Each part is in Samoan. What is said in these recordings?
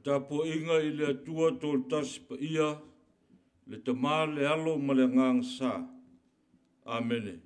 Tapuaiga i le Atua Toatasi Paia, le Tama, le Alo ma le Agaga Sa. Amene.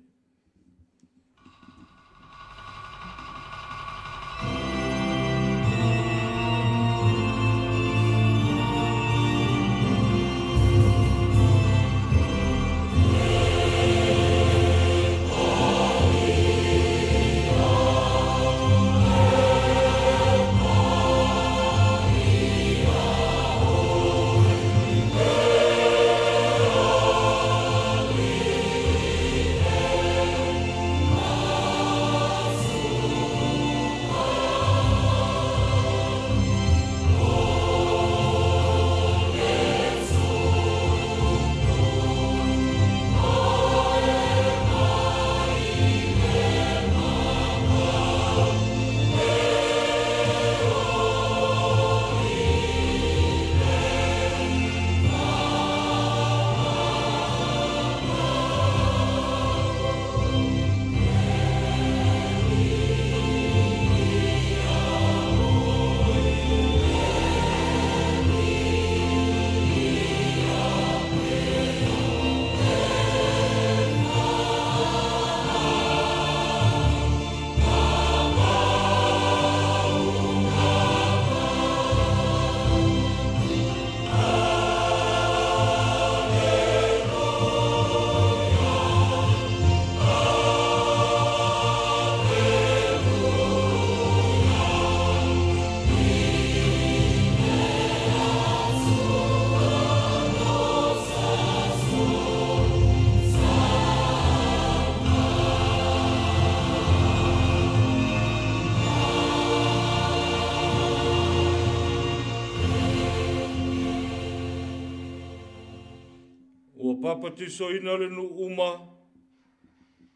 Papatisoina le nuu uma,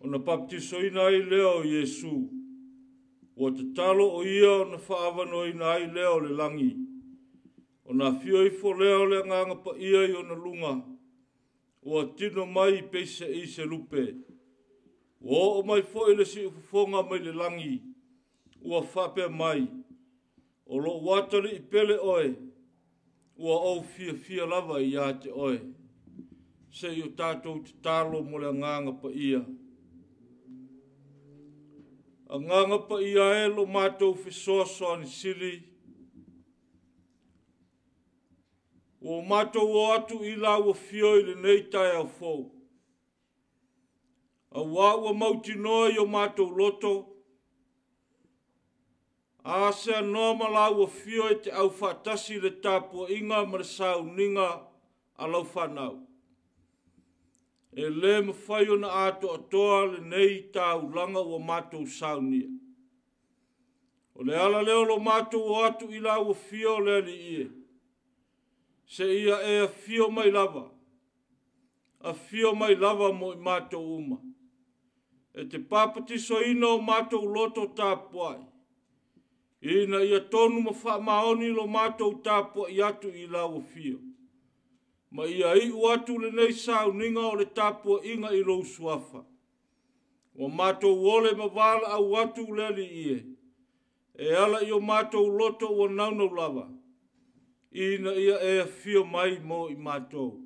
ona papatisoina ai lea o Iesu. Ua tatalo o ia ona faaavanoaina ai lea o le lagi. Ona afio ifo lea o le Agaga Paia i ona luga, ua tino mai i peisei se lupe. Ua oo mai foi le siufofoga mai le lagi, ua faapea mai, o lou atalii pele oe, ua ou fiafia lava ia te oe. Se i o tatou tatalo mo le Agaga Paia. Agaga Paia e lo matou fesoasoani sili, ua matou o atu i lau afio i lenei taeao fou. Auā ua mautinoa i o matou loto, a seanoa ma lau afio e te aufaatasi i le tapuaiga ma le sauniga a lau fanau. E le mafai ona atoatoa lenei taulaga ua matou saunia. O le ala lea o lo matou o atu i lau afio le Alii e. Se ia e afio mai lava, afio mai lava mo i matou uma. E te papatisoina o matou loto tapuai, ina ia tonu ma faamaoni lo matou tapuai atu i lau afio. Ma ia iu atu lenei sauniga o le tapuaiga i lou suafa. Ua matou ole ma valaau atu le Alii e, e ala i o matou loto ua naunau lava, ina ia e afio mai mo i matou.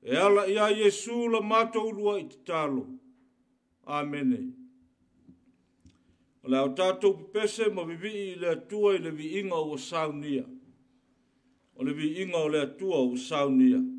E ala ia Iesu la matou lua i tatalo. Amene. O le au tatou pepese ma vivii i le Atua i le viiga ua saunia. O le viiga o le Atua ua saunia. Ae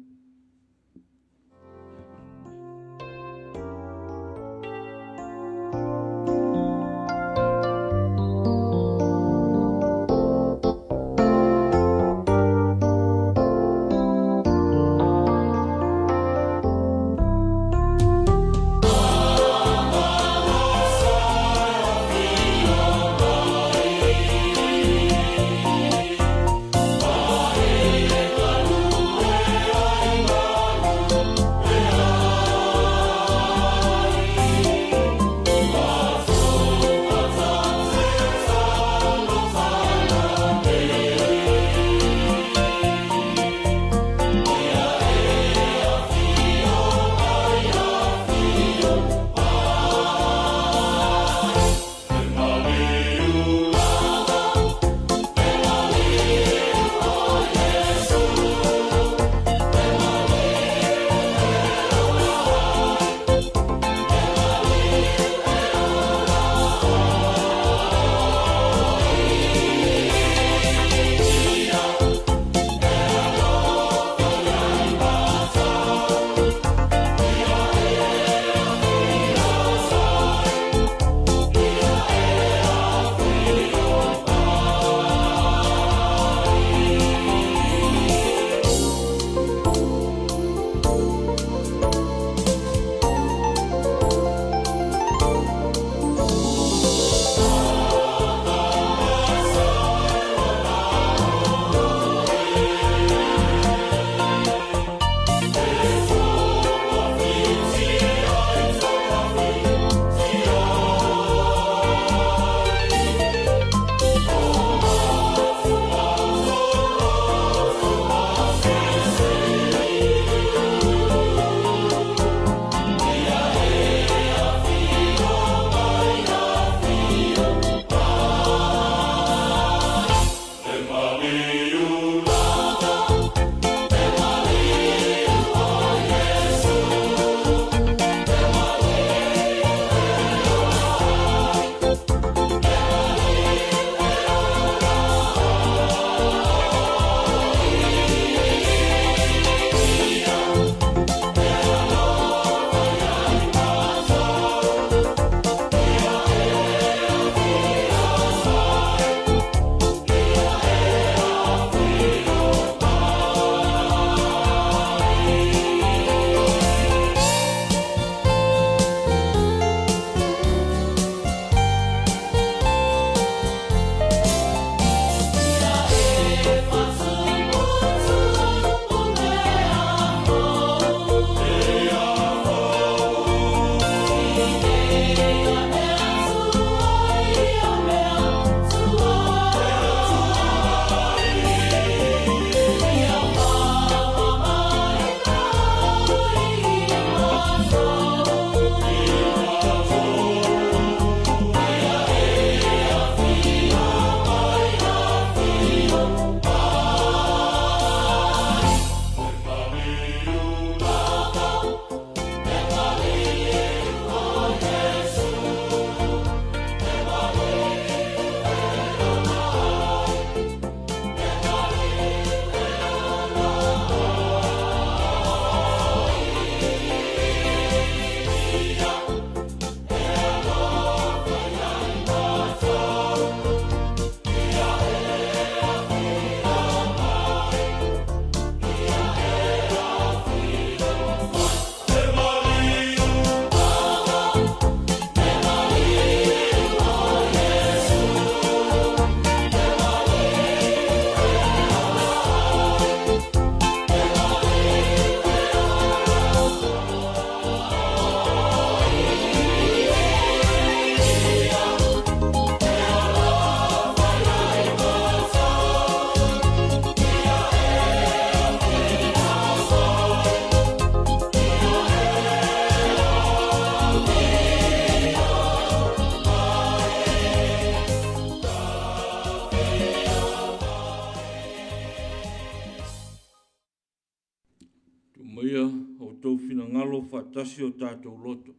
Tumaia outou finagalo faatasi o tatou loto,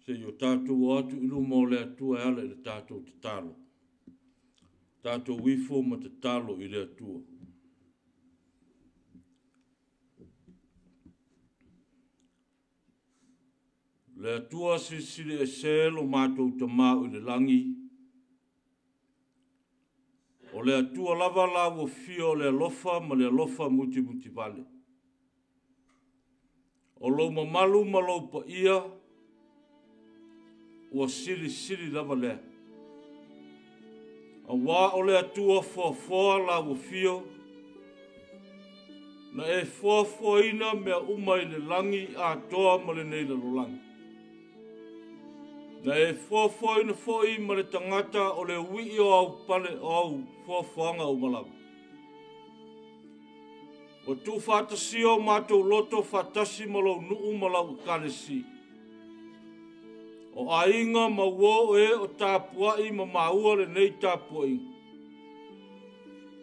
seia o tatou o atu i luma o le Atua e ala i le tatou tatalo. Tatou ifo ma tatalo i le Atua. Le Atua silisili ese lo matou tamau i le lagi, o le Atua lava la ua fia o le alofa ma le alofa mutimutivale. O lou mamalu ma lou paia ua silisili lava lea. Auā o le Atua foafoa la ua fio, na e foafoaina mea uma i le lagi atoa ma lenei lalolagi. Na e foafoaina foi ma le tagata o le uii o au pale o au foafoaga uma lava. Ua tuufaatasia o matou loto faatasi ma lou nuu ma lau ekalesia. O aiga ma uo e o tapuai ma maua lenei tapuaiga.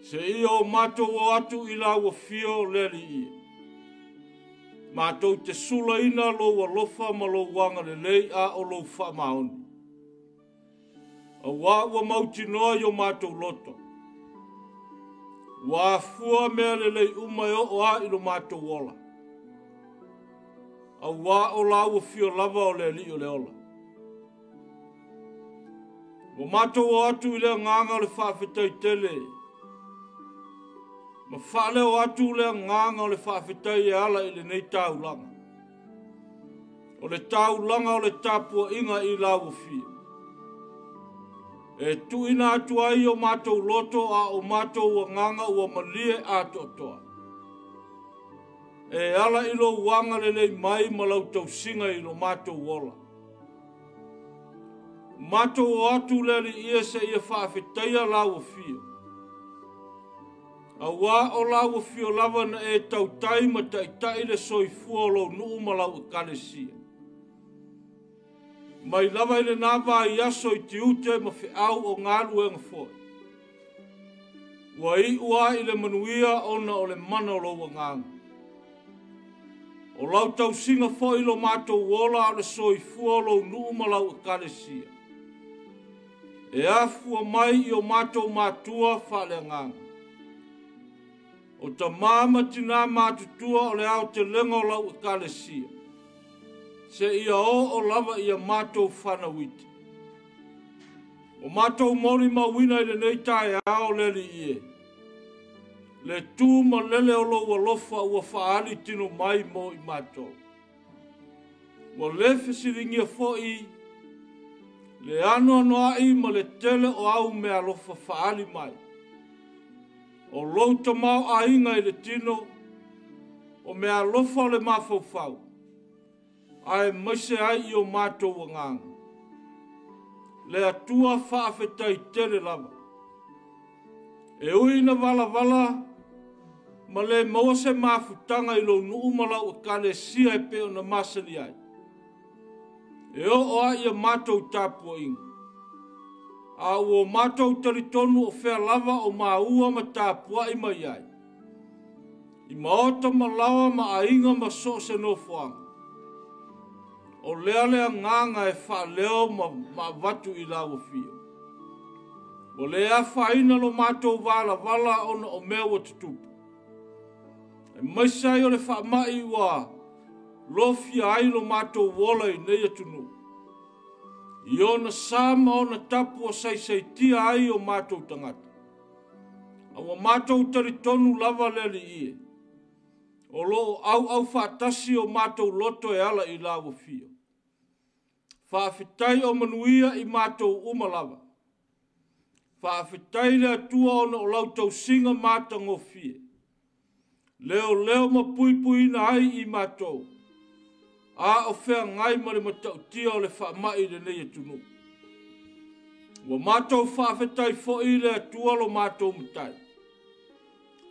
Seia o matou o atu i la ua fio le Alii. Matou te sulaina lou alofa ma lou agalelei a o lou faamaoni. Auā ua mautinoa i o matou loto. Ua afua mea lelei uma e oo a i lo matou ola. Auā o la ua fio lava o le Alii o le ola. Ua matou o atu i le agaga o le faafetai tele. Ma faaleo atu le agaga o le faafetai e ala i lenei taulaga. O le taulaga o le tapuaiga i la ua fia. E tuuina atu ai o matou loto a o matou agaga ua malie atoatoa. E ala i lou agalelei mai ma lau tausiga i lo matou ola. Matou o atu le Alii seia faafetaia la ua fia. Auā o la ua fio lava na e tautai ma taitai le soifua o lou nuu ma lau ekalesia. Mai lava i lena vaiaso i tiute ma feau o galuega foi. Ua iu a i le manuia ona o le mana o lou agaga. O lau tausiga foi lo matou ola o le soifua o lou nuu ma lau ekalesia. E afua mai i o matou matua faaleagaga. O tamā ma tinā matutua o le aotelega o lau ekalesia. Seia oo lava ia matou fanauiti. O matou molimauina i lenei taeao le Alii e. Le tu ma lele o lou alofa ua faaali tino mai mo i matou. Ua le fesiligia foi le anoanoai ma le tele o au mea alofa faaali mai. O lou tamaoaiga i le tino, o mea alofa o le mafaufau, aemaise ai i o matou agaga. Le Atua faafetai tele lava. E ui na valavala ma le maua se mafutaga i lou nuu ma lau ekalesia e pei ona masani ai. E oo a ia matou tapuaiga. A ua matou talitonu o fea lava o maua ma tapuai mai ai. I maota ma laoa ma aiga ma so o se nofoaga. O lea le agaga e faaleo ma avatu i la ua fia. Ua le afaina lo matou valavala ona o mea ua tutupu. Aemaise ai o le faamai ua lofia ai lo matou ola i nei atunuu. I ona sa ma ona tapu o saisaitia ai o matou tagata. A ua matou talitonu lava le Alii e. O loo auau faatasi o matou loto e ala i la ua fia. Faafetai o manuia i matou uma lava. Faafetai le Atua ona o lau tausiga matagofie. Leo leo ma puipuiina ai i matou. A o feagai ma le matautia o le faamai i lenei atunuu. Ua matou faafetai foi i le Atua lo matou matai.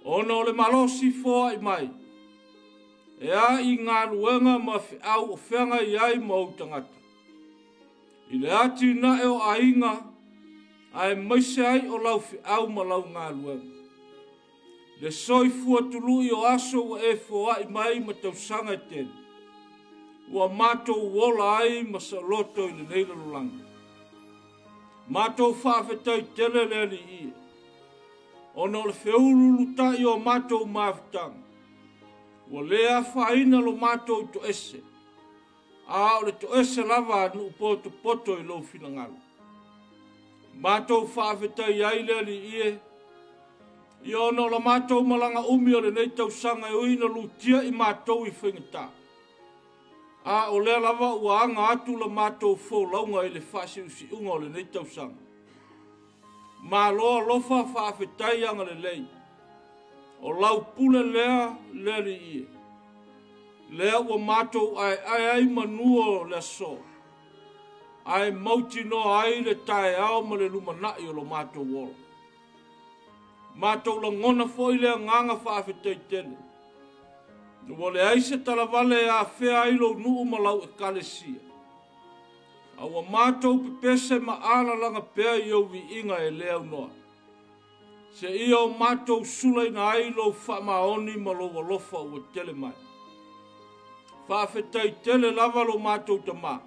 Ona o le malosi foai mai. E a i galuega ma feau o feagai ai ma ou tagata. I le atinae o aiga, aemaise ai o lau feau ma lau galuega. Le soifua tului o aso ua e foai mai ma tausaga e tele. Ua matou ola ai ma saoloto i lenei lalolagi. Matou faafetai tele le Alii e, ona o le feululutai o matou mafutaga. Ua le afaina lo matou toese, a o le toese lava a nuu potopoto i lou finagalo. Matou faafetai ai le Alii e, ia ona o la matou malaga umi o lenei tausaga e ui ina lutia i matou i faigata. A o lea lava ua aga atu la matou folauga i le faasiusiuga o lenei tausaga. Malo alofa faafetai agalelei. O lau pule lea le Alii e. Lea ua matou aeae ai manua o le aso. Ae mautinoa ai le taeao ma le lumanai o lo matou ola. Matou lagona foi le agaga faafetai tele. Ua leai se talavale e afea ai lou nuu ma lau ekalesia. A ua matou pepese ma alalaga pea i ou viiga e le aunoa. Se ia o matou sulaina ai lou faamaoni ma lou alofa ua tele mai. Faafetai tele lava lo matou tamā.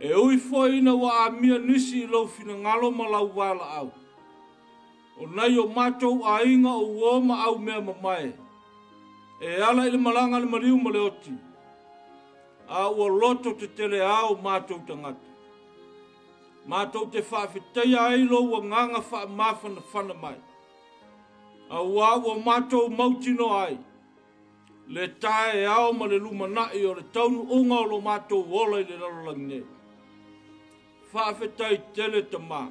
E ui foi ina ua amia nisi i lou finagalo ma lau valaau. O nai o matou aiga o uo ma au mea mamae. E ala i le malaga le maliu ma le oti. A ua loto te tele ao matou tagata. Matou te faafetaia ai lou agaga faamafanafana mai. Auā ua matou mautinoa ai le taeao ma le lumanai o le taunuuga o lo matou ola i le lalolagi nei. Faafetai tele tamā.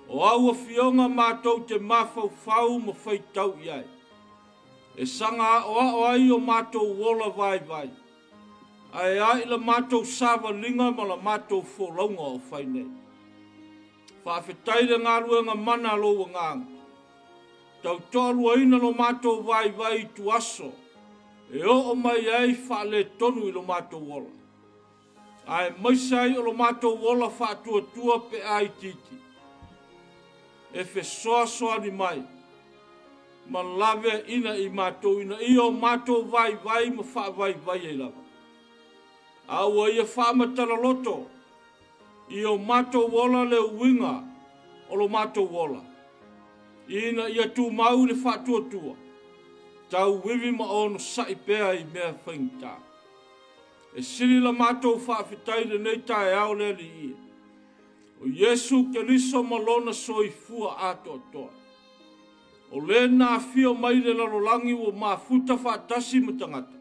O au afioga matou te mafaufau ma faitau i ai. E saga aoao ai o matou ola vaivai. Ae ai la matou savaliga ma la matou folauga o fai nei. Faafetai le galuega mana a lou agaga. Tautoaluaina lo matou vaivai i tuaso. E oo mai ai faaletonu i lo matou ola. Ae maise ai o lo matou ola faatuatua pe a itiiti. E fesoasoani mai. Ma lave ina i matou ina ia o matou vaivai ma faavaivai ai lava. A ua ia faamatala-loto i o matou ola le uiga o lo matou ola. Ina ia tumau le faatuatua, tauivi ma onosai pea i mea faigata. E sili la matou faafetai lenei taeao le Alii e. O Iesu Keriso ma lona soifua atoatoa. O le na afio mai le lalolagi ua mafuta faatasi ma tagata.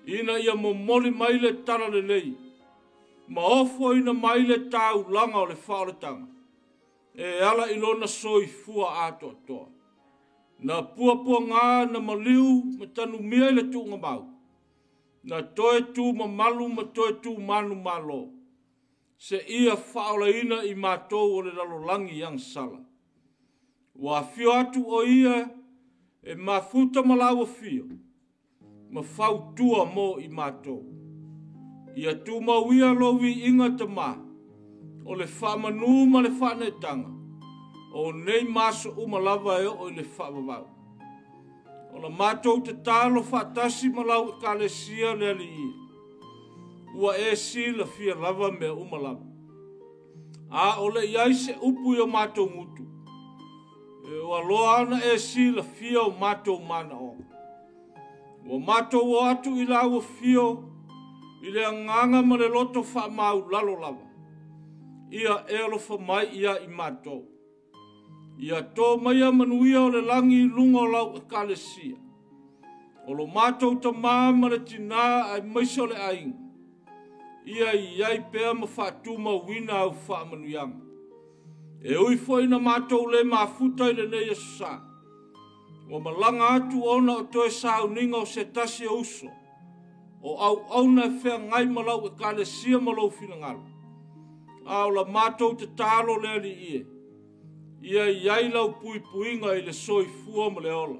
Ina ia momoli mai le talalelei, ma ofoina mai le taulaga o le faaolataga. E ala i lona soifua atoatoa. Na puapuaga na maliu ma tanumia i le tuugamau. Na toe tu mamalu ma toe tu manu malo. Se ia faaolaina i matou o le lalolagi i agasala. Ua afio atu o ia e mafuta ma lau afio, ma fautua mo i matou. Ia tumau ia lou viiga tamā, o le faamanu ma le faaneetaga, o nei ma aso uma lava e oo i le faavavau. O la matou tatalo faatasi ma lau ekalesia le Alii e. Ua e silafia lava mea uma lava. A o le i ai se upu i o matou gutu. E ua loa ona e silafia o matou manaoga. Ua matou o atu i lau afio i le agaga ma le loto faamaulalo lava. Ia e alofa mai ia i matou. Ia tō maia manuia o le lagi i luga o lau ekalesia. O lo matou tamā ma le tinā aemaise o le aiga. Ia i ai pea ma faatumauina au faamanuiaga. E ui foi na matou le mafuta i lenei aso sa. Ua malaga atu ona o toe sauniga o se tasi o uso. O auauna e feagai ma lau ekalesia ma lou finagalo. A o la matou tatalo le Alii e. Ia i ai lau puipuiga i le soifua ma le ola.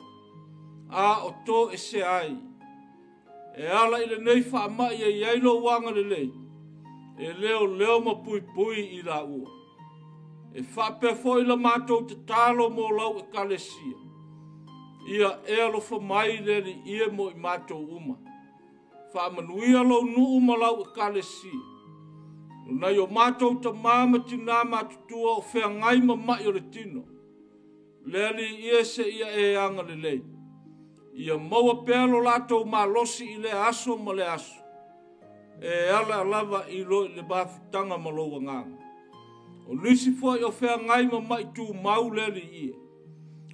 A o to ese ai. E ala i lenei faamai e i ai lou agalelei. E leoleo ma puipui i laua. E faapea foi la matou tatalo mo lau ekalesia. Ia e alofa mai le Alii e mo i matou uma. Faamanuia lou nuu ma lau ekalesia. O nai o matou tamā ma tinā matutua o feagai ma mai o le tino. Le Alii e seia e agalelei. Ia maua pea lo latou malosi i le aso ma le aso. E ala lava i lo i le mafutaga ma lou agaga. O nisi foi o feagai ma mai tumau le Alii e.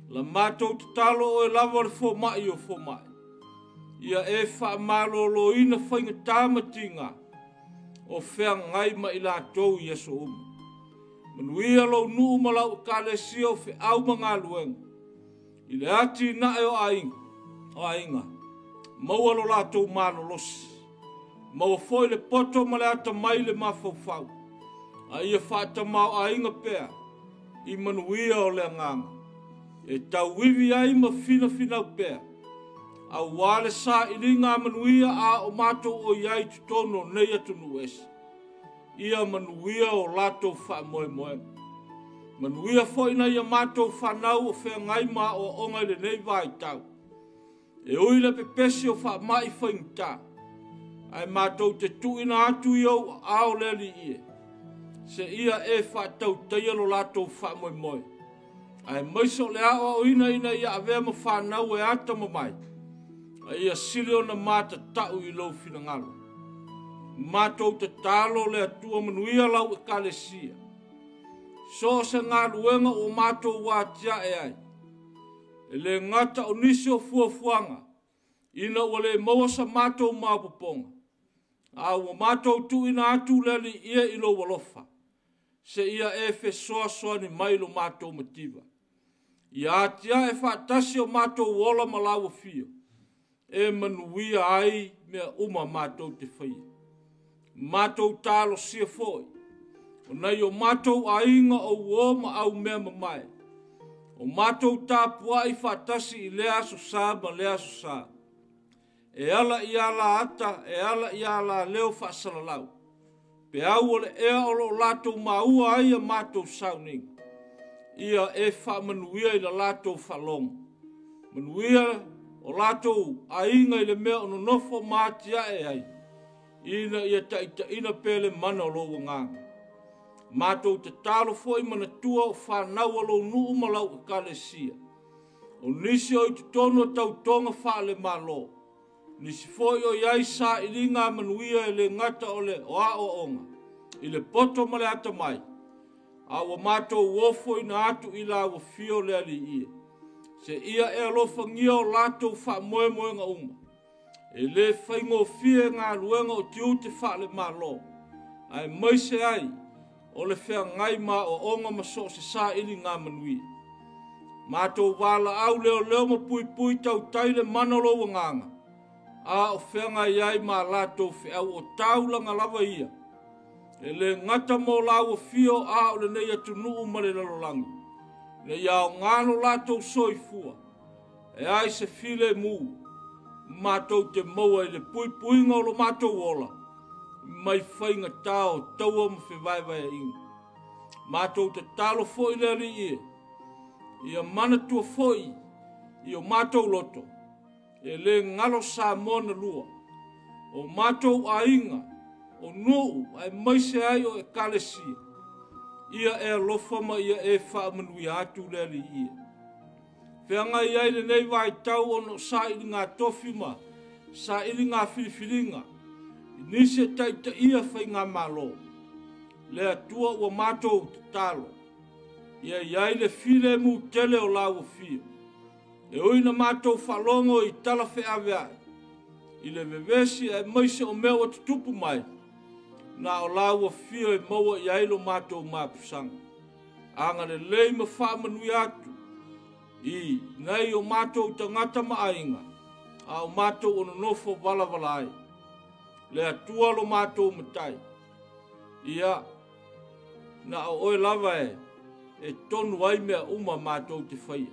La matou tatalo oe lava o le fomai o fomai. Ia e faamaloloina faigata ma tiga o feagai ma i latou i aso uma. Manuia lou nuu ma lau ekalesia o feau ma galuega. I le atinae o aiga, maua lo latou malolosi. Maua foi le poto ma le atamai le mafaufau. A ia faatamao aiga pea i manuia o le agaga. E tauivi ai ma finafinau pea. Auā le sailiga a manuia a o matou o i ai i totonu o nei atunuu ese. Ia manuia o latou faamoemoega. Manuia foi nai a matou fanau o feagai ma aoaoga i lenei vaitau. E ui le pepesi o faamai faigata, ae matou te tuuina atu i ou aao le Alii e, seia e faatautaia lo latou faamoemoe. Aemaise o le aoaoina ina ia avea ma fanau e atamamai, a ia sili ona matatau i lou finagalo. Matou tatalo le Atua manuia lau ekalesia. So o se galuega ua matou atiae ai. E le gata o nisi o fuafuaga, ina ua le maua sa matou maopoopoga, a ua matou tuuina atu le Alii e i lou alofa, seia e fesoasoani mai lo matou mativa. Ia atiae faatasi o matou ola ma lau afio, e manuia ai mea uma matou te faia. Matou talosia foi, o nai o matou aiga o uo ma au mea mamae, o matou tapuai faatasi i lea aso sa ma lea aso sa. E ala i ala ata, e ala i ala leo faasalalau. Peau o le ea o lo latou maua ai a matou sauniga. Ia e faamanuia i la latou faalogo. Manuia o latou aiga i le mea o nonofo ma atiae ai. Ina ia taitaina pea le mana o lou agaga. Matou tatalo foi manatua o fanau a lou nuu ma lau ekalesia. O nisi o i totonu o tautoga faale-Malo. Nisi foi o i ai sailiga a manuia e le gata o le o aoaoga, i le poto ma le atamai, a ua matou ofoina atu i lau afio le Alii e. Seia e alofagia o latou faamoemoega uma. E le faigofie galuega o tiute faale-Malo, aemaise ai o le feagai ma aoaoga ma so o se sailiga manuia. Matou valaau leoleo ma puipui tautai le mana o lou agaga, a o feagai ai ma latou feau o taulaga lava ia. E le gata mo lau afio a o lenei atunuu ma le lalolagi. Ina ia aoga lo latou soifua, e ai se filemu, matou te maua i le puipuiga o lo matou ola, mai faigata o taua ma fevaevaeaiga. Matou tatalo foi le Alii e, ia manatua foi i o matou loto, e le galo Samoa na lua, o matou aiga, o nuu, aemaise ai o ekalesia. Ia e alofa ma ia e faamanuia atu le Alii e. Feagai ai lenei vaitau ona o sailiga tofi ma sailiga filifiliga, i nisi e taitaia faigamalo. Le Atua ua matou tatalo, ia i ai le filemu tele o lau afio. E ui na matou faalogo i tala feaveai, i le vevesi aemaise o mea ua tutupu mai, na o lau afio e maua i ai lo matou mapusaga. Agalelei ma faamanuia atu i nai o matou tagata ma aiga, a o matou o nonofo valavala ai. Le Atua lo matou matai, ia na o oe lava e tonu ai mea uma matou te faia.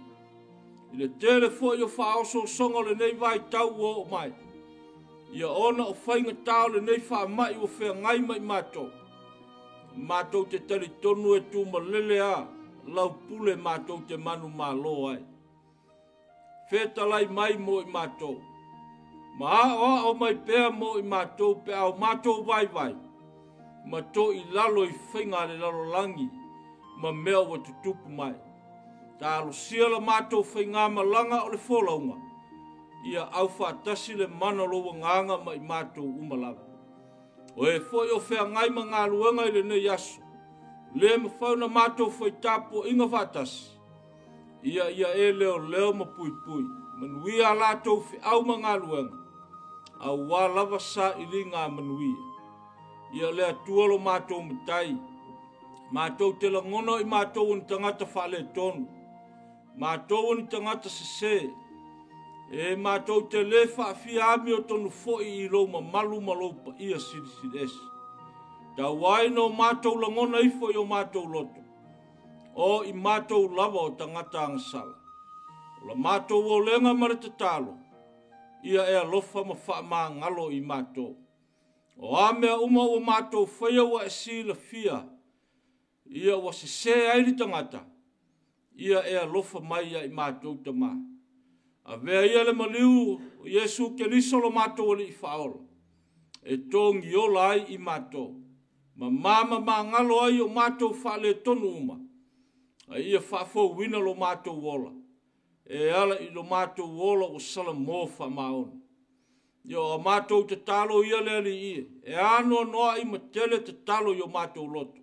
I le tele foi o faaosoosoga o lenei vaitau ua oo mai, ia ona o faigata o lenei faamai ua feagai ma i matou. Matou te talitonu e tumalele a lau pule matou te manumalo ai. Fetalai mai mo i matou. Ma aoao mai pea mo i matou pe a o matou vaivai. Ma to i lalo i faiga a le lalolagi ma mea ua tutupu mai. Talosia la matou faigamalaga o le folauga, ia aufaatasi le mana o lou agaga ma i matou uma lava. O e foi o feagai ma galuega i lenei aso, le mafai ona matou faitapuaiga faatasi, ia ia e leoleo ma puipui, manuia a latou feau ma galuega, aua lava sailiga manuia. Ia le Atua lo matou matai, matou te lagona i matou o ni tagata faaletonu, matou o ni tagata sese, e matou te le faafia amiotonu foi i lou mamalu ma lou paia silisiliese. Tau ai na o matou lagona ifo i o matou loto, o i matou lava o tagata agasala. O la matou olega ma le tatalo, ia e alofa ma faamagalo i matou. O a mea uma ua matou faia ua e silafia, ia ua sese ai le tagata, ia e alofa mai ia i matou tama. Avea ia le maliu o Iesu Keriso lo matou Alii Faaola, e togiola ai i matou, ma mamamagalo ai o matou faaletonu uma, a ia faafouina lo matou ola, e ala i lo matou ola ua salamo faamaoni. Ia o matou tatalo ia le Alii e anoanoai ma tele tatalo i o matou loto,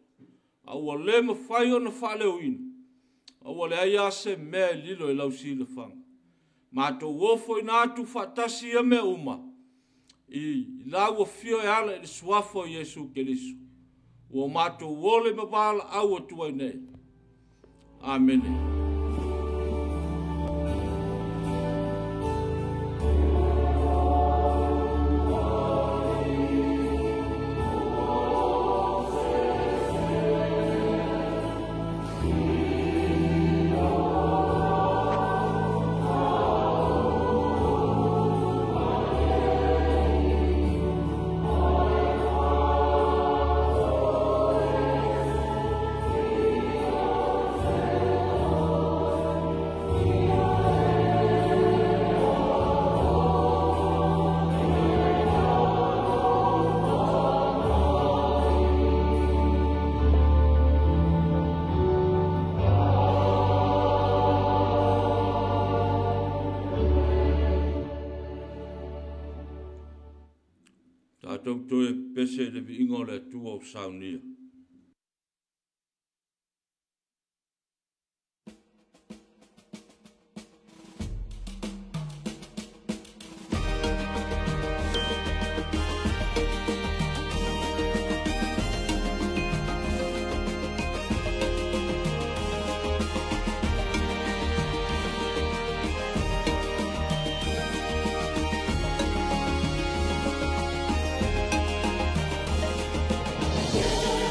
a ua le mafai ona faaleoina, a ua leai lava se mea e lilo i lau silafaga. Matou ofo ina atu faatasi ia mea uma, i lau afio e ala i le suafa o Iesu Keriso. Ua matou ole ma valaau atu ai nei. Amene. Tatou toe pese i le viiga o le Atua o saunia. Yeah.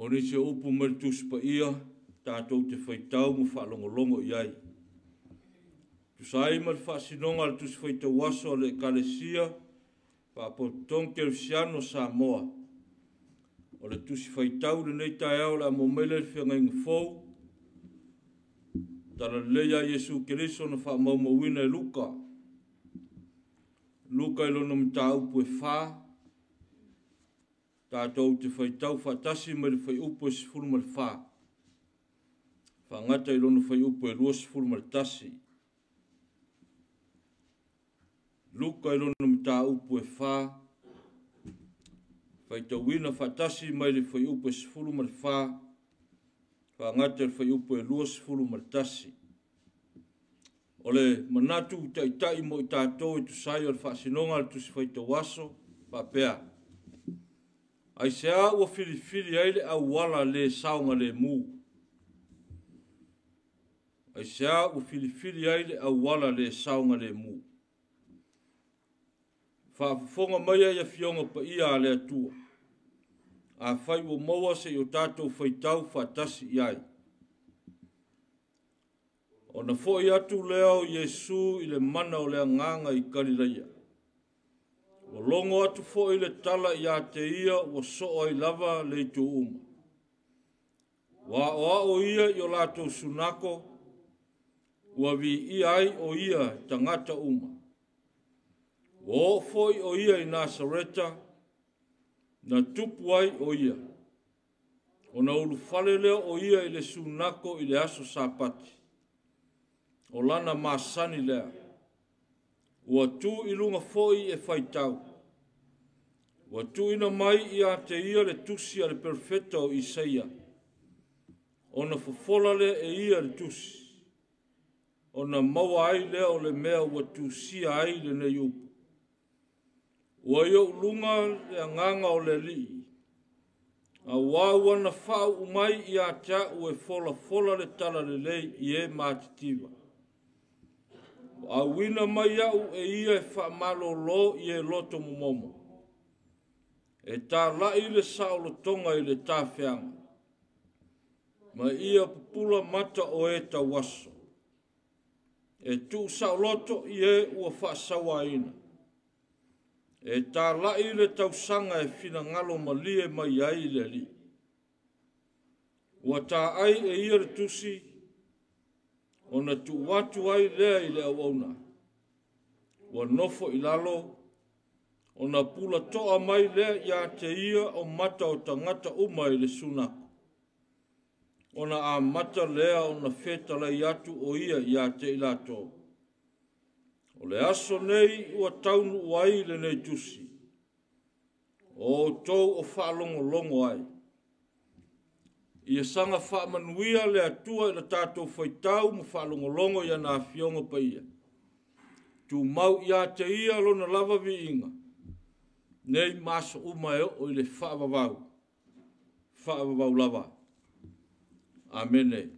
O nisi o upu mai le Tusi Paia tatou te faitau ma faalogologo i ai. Tusa ai ma le faasinoga a le Tusi Faitau Aso a le Ekalesia Faapotopotoga Kerisiano o Samoa, o le Tusi Faitau i lenei taeao o le a maua mai lea i le Feagaiga Fou, Talalelei a Iesu Keriso na faamaumauina e Luka. Luka i lona mataupu e 4, tatou te faitau faatasi mai le fuaiupu e 14, faagata i lona fuaiupu e 21. Luka i lona mataupu e 4, faitauina faatasi mai le fuaiupu e 14, faagata i le fuaiupu e 21. O le manatu taitai mo i tatou e tusa ai o le faasinoga a le Tusi Faitau Aso faapea: Aisea ua filifili ai le auala le saogalemu? Aisea ua filifili ai le auala le saogalemu? Faafofoga mai ai afioga paia a le Atua, afai ua maua se i o tatou faitau faatasi i ai. Ona foi atu lea o Iesu i le mana o le agaga i Kalilaia. Ua logo atu foi le tala ia te ia ua soo ai lava le itu uma. Ua aoao ia i o latou sunako, ua viia ai o ia tagata uma. Ua oo foi o ia i Nasareta, na tupu ai o ia. Ona ulufale lea o ia i le sunako i le aso Sapati. O lana masani lea. Ua tu i luga foi e faitau. Ua tuuina mai ia te ia le tusi a le perofeta o Isaia. Ona fofola lea e ia le tusi. Ona maua ai lea o le mea ua tusia ai lenei upu. Ua i ou luga le agaga o le Alii, auā ua na faauu mai ia te au e folafola le talalelei i e matitiva. Ua auina mai au e ia e faamalōlō i e loto momomo, e tāla'i le saolotoga i le tafeaga, ma ia pupula mata o e tauaso, e tuusaoloto i e ua faasauaina, e tāla'i le tausaga e finagalo malie mai ai le Alii. Ua taai e ia le tusi, ona tuu atu ai lea i le auauna. Ua nofo i lalo, ona pulatoa mai lea ia te ia o mata o tagata uma i le sunako. Ona amata lea ona fetalai atu o ia ia te i latou. O le aso nei ua taunuu ai lenei tusi, o outou o faalogologo ai. Ia saga faamanuia le Atua i le tatou faitau ma faalogologo i ana afioga paia. Tumau ia te ia lona lava viiga, nei ma aso uma e oo i le faavavau, faavavau lava. Amene.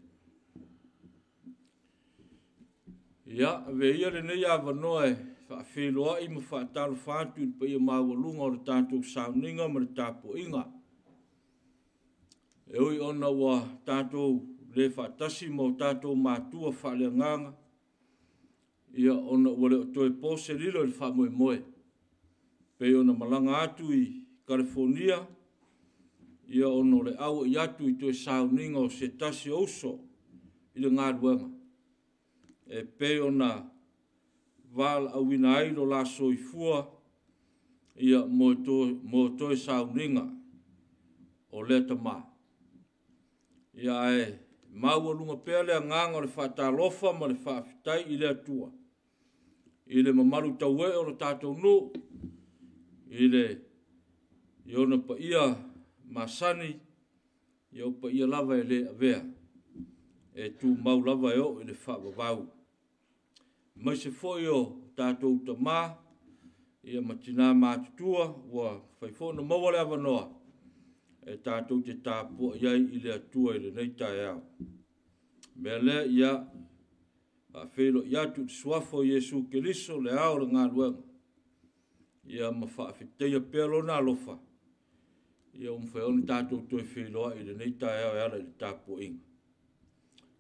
Ia, ave ia lenei avanoa e faafeiloai ma faatalofa atu i le paia maualuga o le tatou sauniga ma le tapuaiga. E ui ona ua tatou le faatasi ma o tatou matua faaleagaga, ia ona ua le o toe po se lilo i le faamoemoe, pei ona malaga atu i Kalifornia, ia ona o le auai atu i toe sauniga o se tasi o uso i le galuega, e pei ona valaauina ai lo la soifua, ia mo toe sauniga o lea tamā. Ia ae maualuga pea le agaga o le faatalofa ma le faafetai i le Atua, i le mamalu tauee o le tatou nuu, i ona paia masani, ia o paia lava e le avea, e tumau lava e oo i le faavavau. Aemaise foi o tatou tamā, ia ma tinā matutua, ua fai foi ona maua le avanoa, e tatou te tapuai ai i le Atua i lenei taeao. Mea lea, ia faafeiloai atu i le suafa o Iesu Keriso, le ao o le galuega, ia ma faafetaia pea lona alofa, Ia ua mafai ona tatou toe feiloai i lenei taeao e ala i le tapuaiga.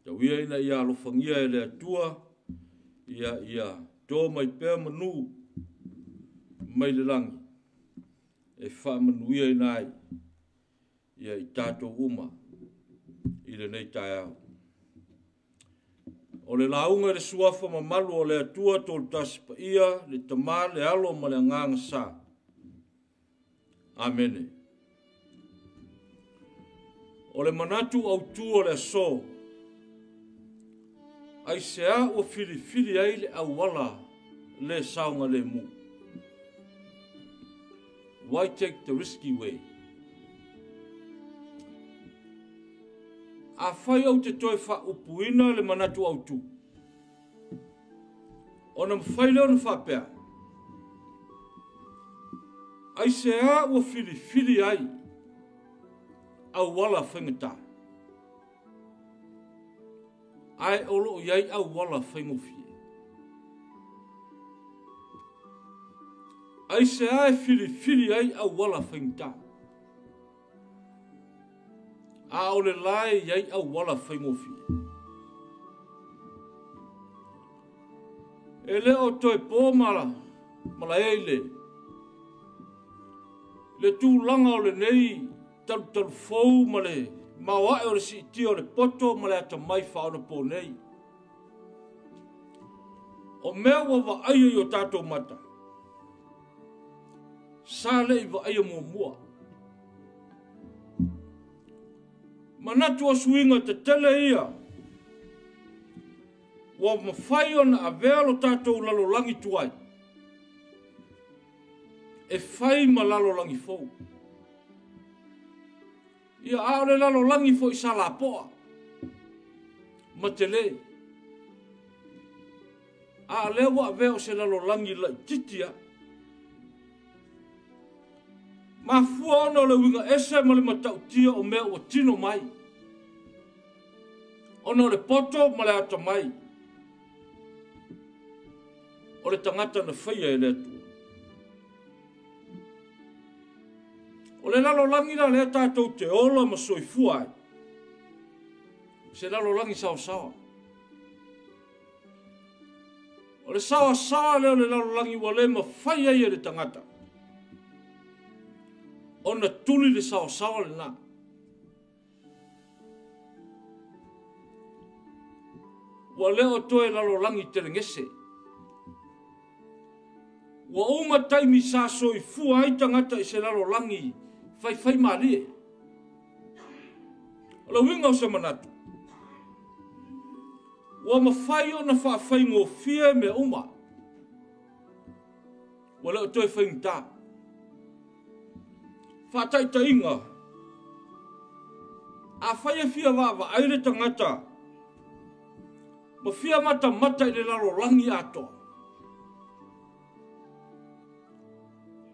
Tau ia ina ia alofagia e le Atua, ia to mai pea manu mai le lagi e faamanuiaina ai ia i tatou uma i lenei taeao. O le lauga i le suafa mamalu o le Atua Tolutasi Paia, le Tama, le Alo ma le Agaga Sa. Amene. O le manatu autu o le aso, aisea ua filifili ai le auala le saogalemu? Why take the risky way? Afai ou te toe faaupuina le manatu autu, ona mafai lea ona faapea, aisea ua filifili ai auala faigata, ae o loo i ai auala faigofie? Aisea e filifili ai auala faigata, a o le la e i ai auala faigofie? E le o toe po malae i le tulaga o lenei talutalufou ma le maoae o le siitia o le poto ma le atamai faaonaponei. O mea ua vaaia i o tatou mata, sa le i vaaia muamua. Manatu o suiga tetele ia, ua mafai ona avea lo tatou lalolagi tuai, e fai ma lalolagi fou. Ia a o le lalolagi foi sa lapoa, ma tele. A lea ua avea o se lalolagi laitiiti a. Mafua ona o le uiga ese ma le matautia o mea ua tino mai, ona o le poto ma le atamai o le tagata na faia e le Atua. O le lalolagi la lea tatou te ola ma soifua ai, se lalolagi saosaoa. O le saosaoa lea o le lalolagi ua le mafai ai e le tagata ona tuli le saosaoa lena. Ua le o toe lalolagi telegese. Ua uma taimi sa soifua ai tagata i se lalolagi faifai malie. O le uiga o se manatu, ua mafai ona faafaigofie mea uma, ua le o toe faigata. Faataitaiga, afai e fia vaavaai le tagata ma fia matamata i le lalolagi atoa,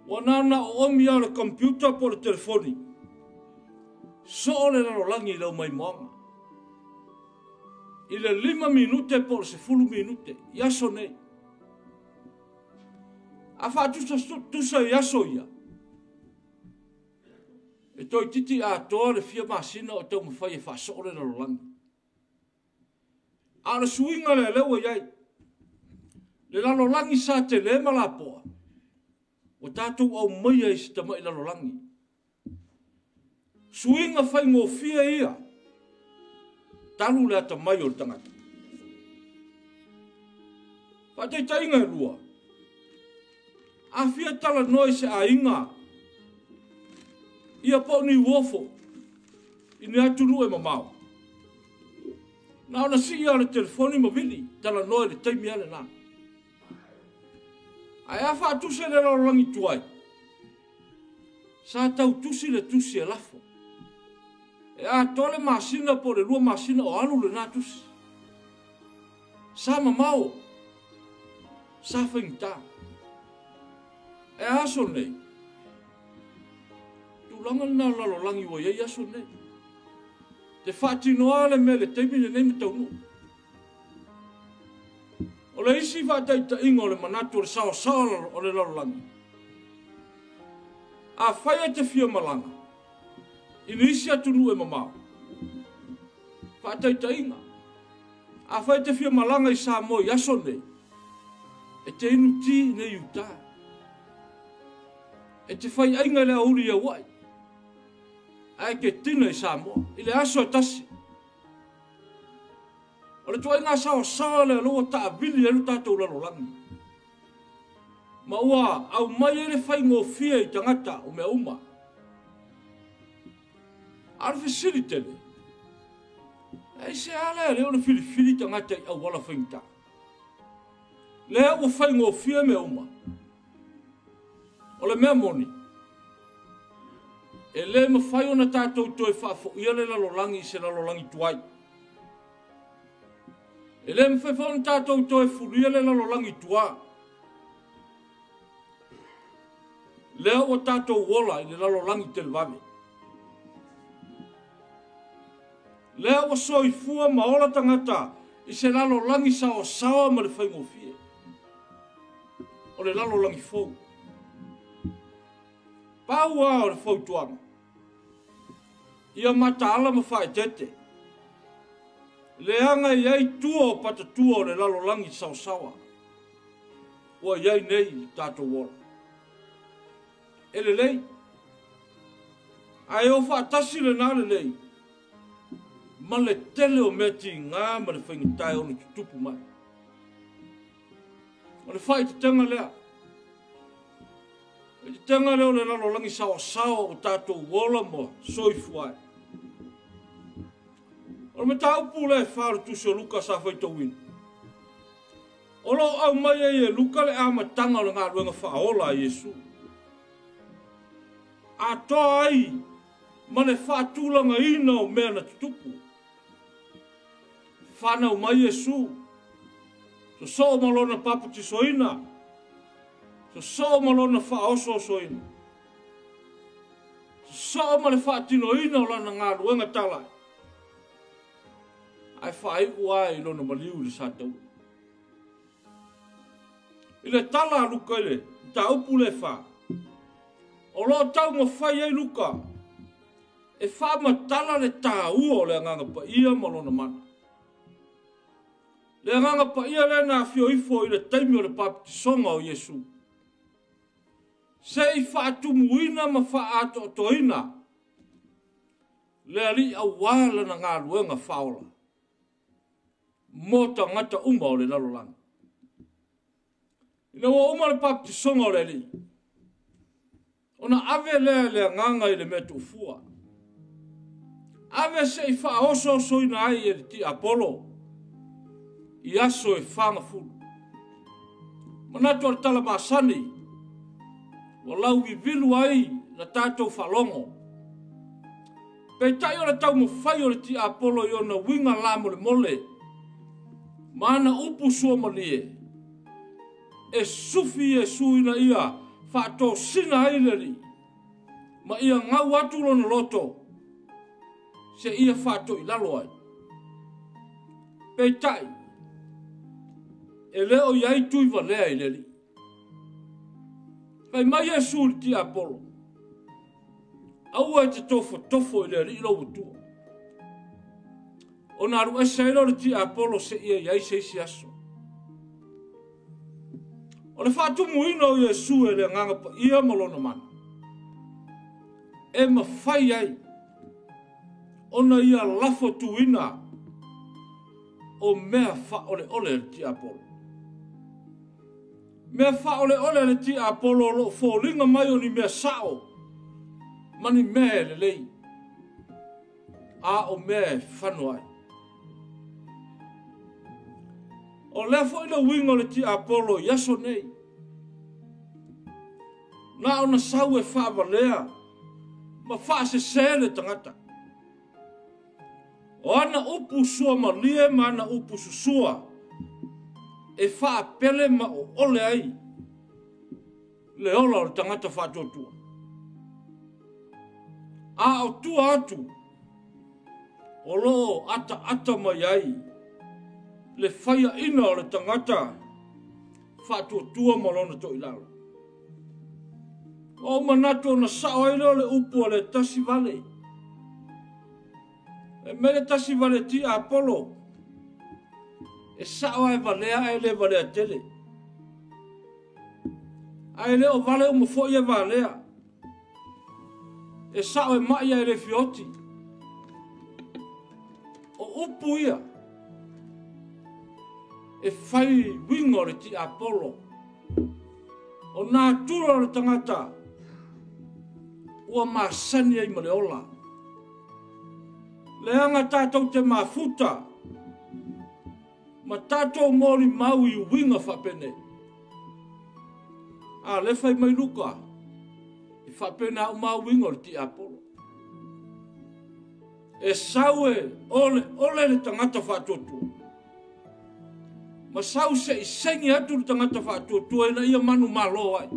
ua na oomi o le computer po le telefoni, soo le lalolagi i lau maimoaga. I le 5 minute po le 10 minute, i aso nei. A faatusa i aso ia, e toeitiiti atoa le fia masina o taumafai e faasoo le lalolagi. A o le suiga lea lea ua i ai, le lalolagi sa tele ma lapoa, ua tatou aumaia i se tamai lalolagi. Suiga faigofie ia, talu le atamai o le tagata. Faataitaiga e lua, a fia talanoa i se aiga, ia po o ni uofo, i ni atunuu e mamao. Na ona sii o le telefoni ma vili, talanoa i le taimi ale na. Ae a faatuse le lalolagi tuai, sa tau tusi le tusi e lafo. E atoa le masina po le 2 masina o alu lena tusi. Sa mamao, sa faigata. E aso nei, tulaga lena o lalolagi ua i ai aso nei. Te faatinoa le mea le taimi lenei ma taunuu. O le isi faataitaiga o le manatu o le saosaoa o le lalolagi, afai e te fia malaga, I nisi atunuu e mamao. Faataitaiga, afai e te fia malaga i Samoa i aso nei, e te inu ti i nei uta. E te fai aiga i le aoauli i Auai, ae te tina i Samoa, i le aso e tasi. O le tuaiga saoasaoa lea o lea ua taavili ai lo tatou lalolagi. Ma ua aumai ai le faigofie i tagata o mea uma. A o le fesili tele, aisea lea lea ona filifili tagata i auala faigata? Lea ua faigofie mea uma. O le mea moni, e le mafai ona tatou toe faafoia le lalolagi i se lalolagi tuai. E le mafai foi ona tatou toe fulia le lalolagi tua. Lea ua tatou ola i le lalolagi televave. Lea ua soifua ma ola tagata i se lalolagi saoasaoa ma le faigofie. O le lalolagi fou. Pau lava o le fautuaga, ia mataala ma faaeteete. Leaga e i ai tua o patatua o le lalolagi saoasaoa ua i ai nei i tatou ola. E lelei, ae o faatasi lena lelei ma le tele o mea tiga ma le faigata e ono tutupu mai. O le faaeteetega lea. Faaeteetega lea o le lalolagi saoasaoa o tatou ola ma soifua ai. O le mataupu lea e fa o le tusi o Luka sa faitauina. O lo o aumai ai e Luka le amataga o le galuega faaola a Iesu. Atoa ai ma le faatulagaina o mea na tutupu. Fanau mai Iesu, sosoo ma lona papatisoina, sosoo ma lona faaosoosoina, sosoo ma le faatinoina o lana galuega talai, ae faaiu ai lona maliu i le sataua. I le tala a Luka i le mataupu le fa, o lo o taumafai ai Luka e faamatala le taua o le Agaga Paia ma lona mana. Le Agaga Paia lea na afio ifo i le taimi o le baptisoga o Iesu. Se i faatumuina ma faaatoatoina le Alii aua lana galuega faaola mo tagata uma o le lalolagi. Ina ua uma le baptisoga o le Alii, ona ave lea le Agaga i le mea tuufua. Ave se i faaosoosoina ai e le tiapolo i aso e 40. Manatu o le tala masani, ua lauvivilu ai la tatou faalogo. Peitai o le taumafai o le tiapolo i ona uiga lamolemole, ma ana upu suamalie, e sufi Iesu ina ia faatosina ai le Alii, ma ia gau atu lona loto, se ia faatoilalo ai. Peitai, e le o i ai tui valea i le Alii. Fai mai Iesu i le tiapolo, aua e te tofotofo i le Alii lou Atua. Ona alu ese ai lea o le tiapolo se ia i ai se isi aso. O le faatumuina o Iesu e le Agaga Paia ma lona mana, e mafai ai ona ia lafo tuina o mea faaoleole a le tiapolo. Mea faaoleole a le tiapolo o loo foliga mai o ni mea sao ma ni mea e lelei, a o mea e fano ai. O lea foi le uiga o le tiapolo i aso nei. Na ona sau e faavalea ma faasese le tagata. O ana upu suamalie ma ana upu susua e faapele ma oole ai le ola o le tagata faatuatua. A o tua atu, o loo ataata mai ai le faiaina o le tagata faatuatua ma lona toilalo. O manatu ona sao ai lea o le upu a le tasi vale. E mele tasi vale ti Apolo. E sao ai valea e le valea tele. Ae le o vale uma foi e valea. E sao e mai e le fioti. O upu ia. E fai wingo le ti Apolo. O nā turo le tangata. Ua masani ai ma le ola. Leaga tātou te mafuta. Ma tātou mōli mau i uiga faapene. A le fai mai Luka. E faapena au mauiga o le ti Apolo. E sau e ole, ole le tagata faatuatua. Ma sau se i sengi atu le tagata faatuatua ina ia manu malo ai.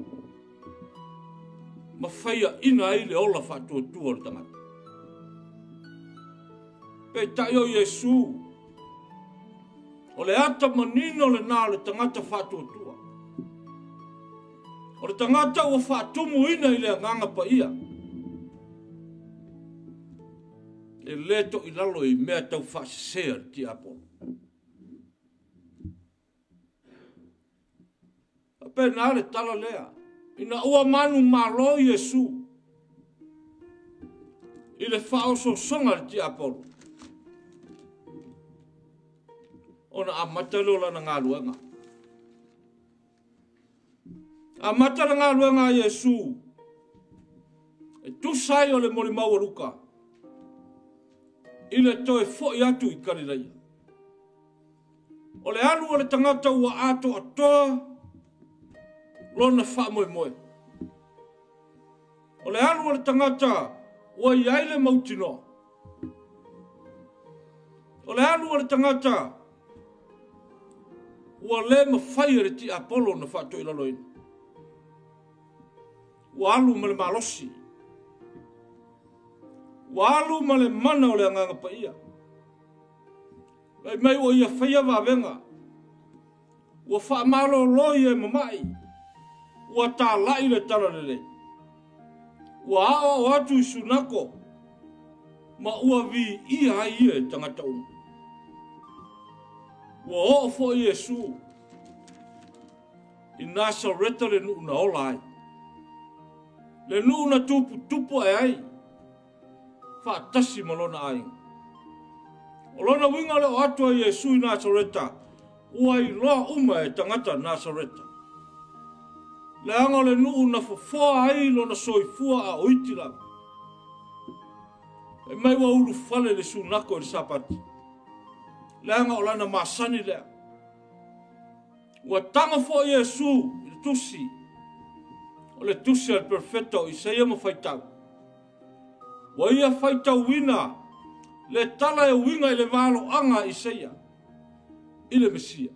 Ma faia ina ai le ola faatuatua o le tagata. Peitai o Iesu. O le ata manino le nā o le tagata faatuatua. O le tagata ua faatumuina i le agaga paia. E le to i lalo i mea tau faasesea le tiapolo. A pena le tala lea. Ina ua manu malo Iesu. I le faaososoga le tiapolo. Ona amata leo lana galuega. Amata le galuega a Iesu. E tusa ai o le molimau a Luka. I le toe foi atu i Kalilaia. O le alu o le tagata ua atoatoa lona faamoemoe. O le alu o le tagata ua iai le mautinoa. O le alu o le tagata ua le mafai e le tiapolo na faatoilaloina. Ua alu ma le malosi. Ua alu ma le mana o le agaga paia. Mai mai ua ia faia vavega. Ua faamalolo i e mamai. Ua tālai le talalelei. Ua aoao atu i sunako. Ma ua viia ai ia e tagata uma. Ua oo foi Iesu. I Nasareta le nuu na ola ai. Le nuu na tuputupu ae ai. Faatasi ma lona aiga. O lona uiga le o atu a Iesu i Nasareta. Ua iloa uma e tagata Nasareta. Leaga o le nuu na fofoa ai lona soifua a o iti lava. E mai ua ulufale le sunako i le Sapati. Leaga o lana masani lea. Ua tago foi Iesu i le tusi. O le tusi a le perfeta o Isaia ma faitau. Ua ia faitauina le tala e uiga i le valoaga a Isaia i le Mesia.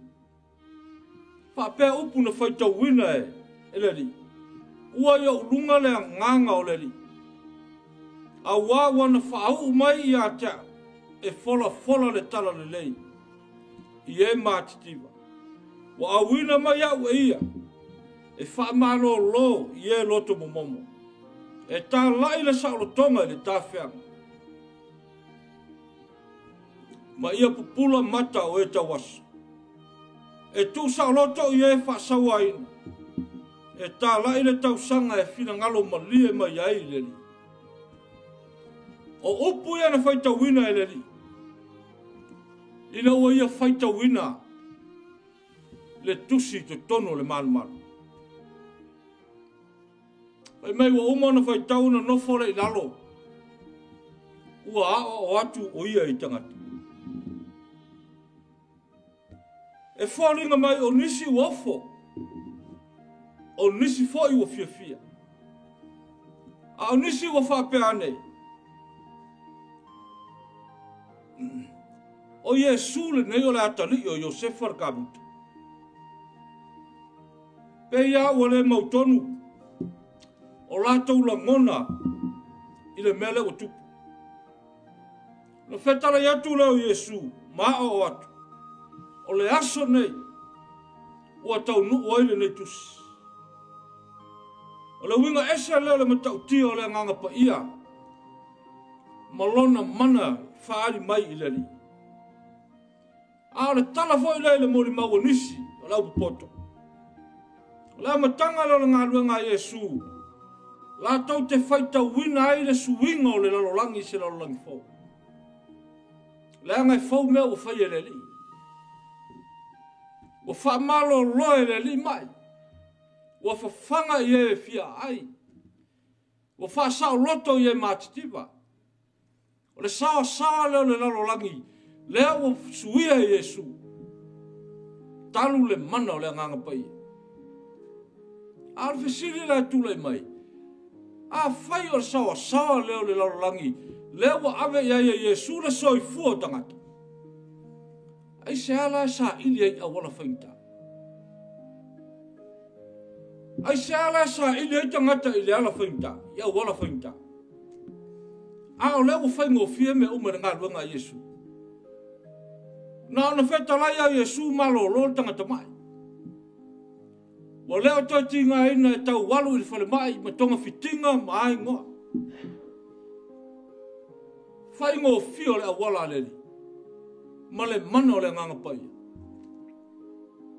Faapea upu na faitauina e le Alii. Ua ia uluga le agaga o le Alii. Auā ua na faauu mai ia te au e folafola le tala lelei i e matitiva. Ua auina mai au e ia e faamalōlō i e loto momomo. E tālai le saolotoga i le tafeaga. Ma ia pupula mata o e tauaso. E tuusaoloto i e faasauaina. E tālai le tausaga e finagalo malie mai ai i le Alii. O upu ia na faitauina e le Alii. Ina ua ia faitauina le tusi i totonu o le malumalu. Fai mai ua uma ona faitau na nofo le i lalo. Ua aoao atu o ia i tagata. E foliga mai o nisi ua ofo. O nisi foi ua fiafia. A o nisi ua faapea ane. O Iesu lenei o le atalii o Iosefa le kamuta. Pe ia ua le mautonu. O latou lagona i le mea lea ua tupu. Na fetalai atu lea o Iesu, ma aoao atu. O le aso nei, ua taunuu ai lenei tusi. O le uiga ese lea o le matautia o le agaga paia. Ma lona mana faaali mai i le Alii. A o le tala foi lea i le molimau a nisi o le aupopoto. O le amataga lea o le galuega a Iesu, latou te faitauina ai le suiga o le lalolagi i se lalolagi fou. Leaga e fou mea ua faia e le Alii. Ua faamalolo e le Alii mai. Ua fafaga i e fia ai. Ua faasaoloto i e matitiva. O le saoasaoa lea o le lalolagi, lea ua suia e Iesu. Talu le mana o le Agaga Paia. A o le fesili la e tulai mai, afai o le saoasaoa lea o le lalolagi, lea ua ave i ai e Iesu le soifua o tagata, aisea la e saili ai auala faigata? Aisea la e saili ai tagata i le ala faigata, i auala faigata? A o lea ua faigofie mea uma i le galuega a Iesu. Na ona fetalai a Iesu malolo le tagata mai. Ua leo toe tigaina e taualu i le falemai ma togafitiga ma aigoa. Faigofie o le auala a le Alii ma le mana o le Agaga Paia.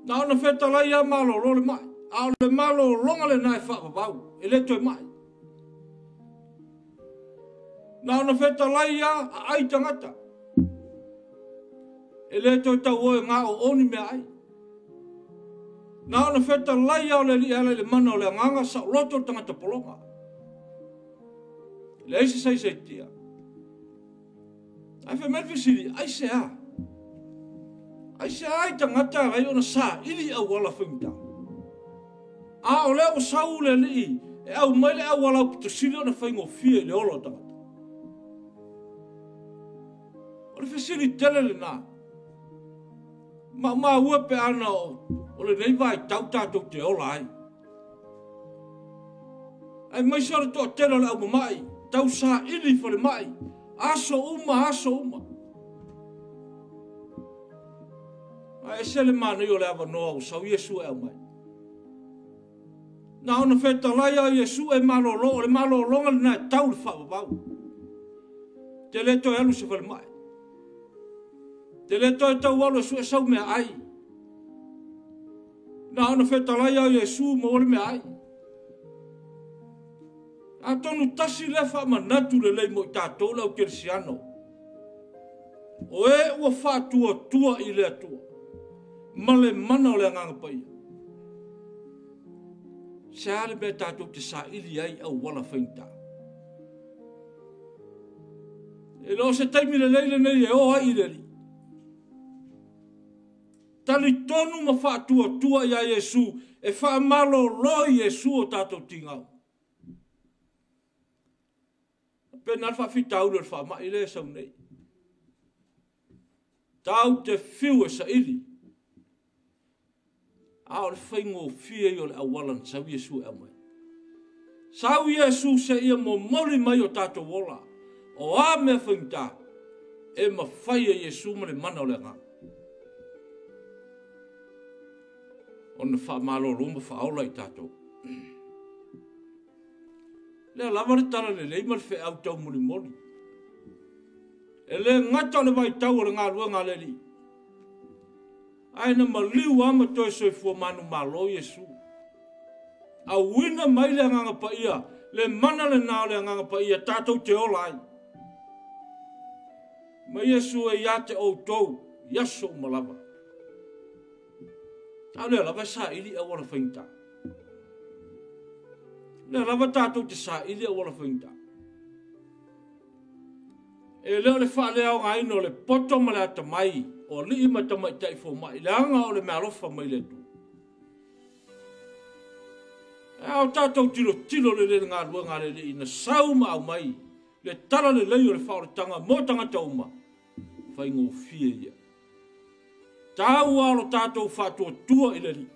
Na ona fetalai a malolo le mai, a o le malologa lena e faavavau, e le toe mai. Na ona fetalai a aai tagata, e le toe tau oe ngā o oni mea ai. Na ona fetalai a o le Alii ala i le mana o le Agaga saoloto le tagata pologa. Le ai se saisaitia. Ae fai mai le fesili, aisea? Aisea ai tagata alai ona saili auala faigata? A o lea ua sau le Alii e au mai le auala aupito sili ona faigofie i le ola o tagata. O le fesili tele lena. Maumau e pe ana o lenei vaitau tatou te ola ai. Ae maise o le toatele o le aumamai, tau saili i falemai, aso uma, aso uma. Ae ese le manaia o le avanoa ua sau Iesu e aumai. Na ona fetalai a Iesu e malolo, o le malologa lena e tau le faavavau. Te le toe alu se falemai. Te le toe tau alu e sue sau mea ai. Na ona fetalai a Iesu ma ole mea ai. Atonu tasi lea faamanatu lelei mo i tatou le au kerisiano. O e ua faatuatua i le Atua ma le mana o le Agaga Paia. Se a le mea tatou te saili ai auala faigata. E le o se taimi lelei lenei e o ai i le Alii. Talitonu ma faatuatua ia Iesu e faamalolo i Iesu o tatou tigau. Pe na le faafitauli o le faamai lea e sau nei. Tau te fiu e saili. A o le faigofie ia o le auala na sau Iesu e aumai. Sau Iesu se ia momoli mai o tatou ola. O a mea faigata e mafai e Iesu ma le mana o le Agaga. Ona faamalolo ma faaola i tatou. Lea lava le tala lelei ma le feau tau molimoli. E le gata o le vaitau o le galuega a le Alii. Ae na maliu lava ma toe soifua manumalo Iesu. Auina mai le Agaga Paia, le mana lena o le Agaga Paia tatou te ola ai. Ma Iesu e ia te outou i aso uma lava. A o lea lava e saili auala faigata. Lea lava tatou te saili auala faigata. E leo le faaleaogaina o le poto ma le atamai o alii ma tamaitai fomai, leaga o le meaalofa mai le Atua. A o tatou tilotilo lelei le galuega a le Alii na sau ma aumai le tala lelei o le faaolataga mo tagata uma, faigofie ia. Tau lava o lo tatou faatuatua i le Alii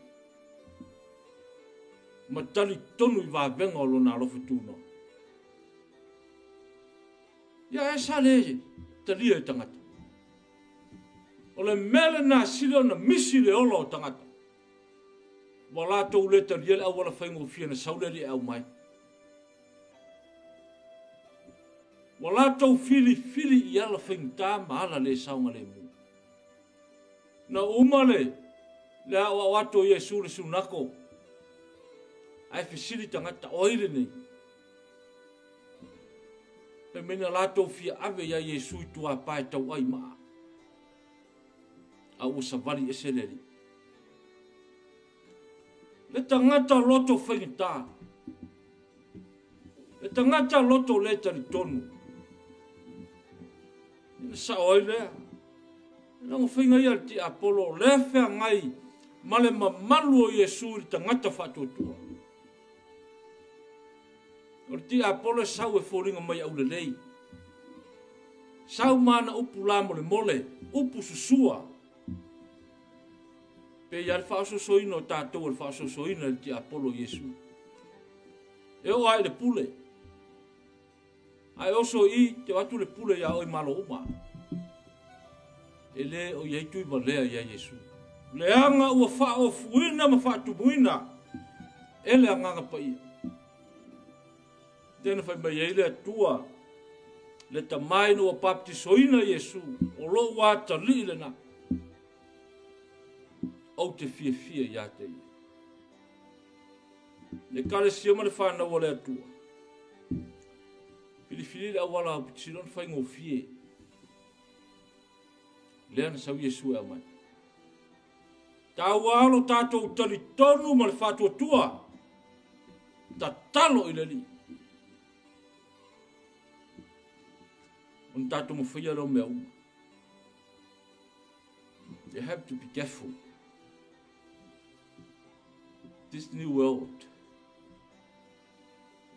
ma talitonu i vavega o lona alofa tunoa. Ia e sa le talia e tagata. O le mea lena sili ona misi le ola o tagata. Ua latou le talia le auala faigofie na sau le Alii e aumai. Ua latou filifili i ala faigata ma ala le saogalemu. Na uma le aoao atu o Iesu le sunako, ae fesili tagata, o ai lenei? Fai mai na latou fia ave ia Iesu i tuapa e tauai maa, a ua savali ese le Alii. Le tagata loto faigata, le tagata loto le talitonu, ina sao ai lea. Ina faiga ia le tiapolo, le feagai ma le mamalu o Iesu i le tagata faatuatua. O le tiapolo e sau e foliga mai aulelei. Sau mana upu la mole mole, upu susua. Pe ia le faasosoina o tatou o le faasosoina i le tiapolo Iesu. E o ai le pule. Ae oso i te atu le pule ia oi malo uma. E le o iai tui valea ia Iesu. Leaga ua faaofuina ma faatumuina e le agaga paia. Tena fai mai ai le Atua, le tamai na ua baptisoina Iesu, o lou atalii lena. Ou te fiafia ia te ia. Le ekalesia ma le whanau o le Atua. Filifili le auala au pitisilo na whaingofie. Lea na sau Iesu e au mai. Tau alo tātou talitonu ma le whatuatua. Tatalo i le Alii. Ona tātou mawhaia leo mea uma. You have to be careful. This new world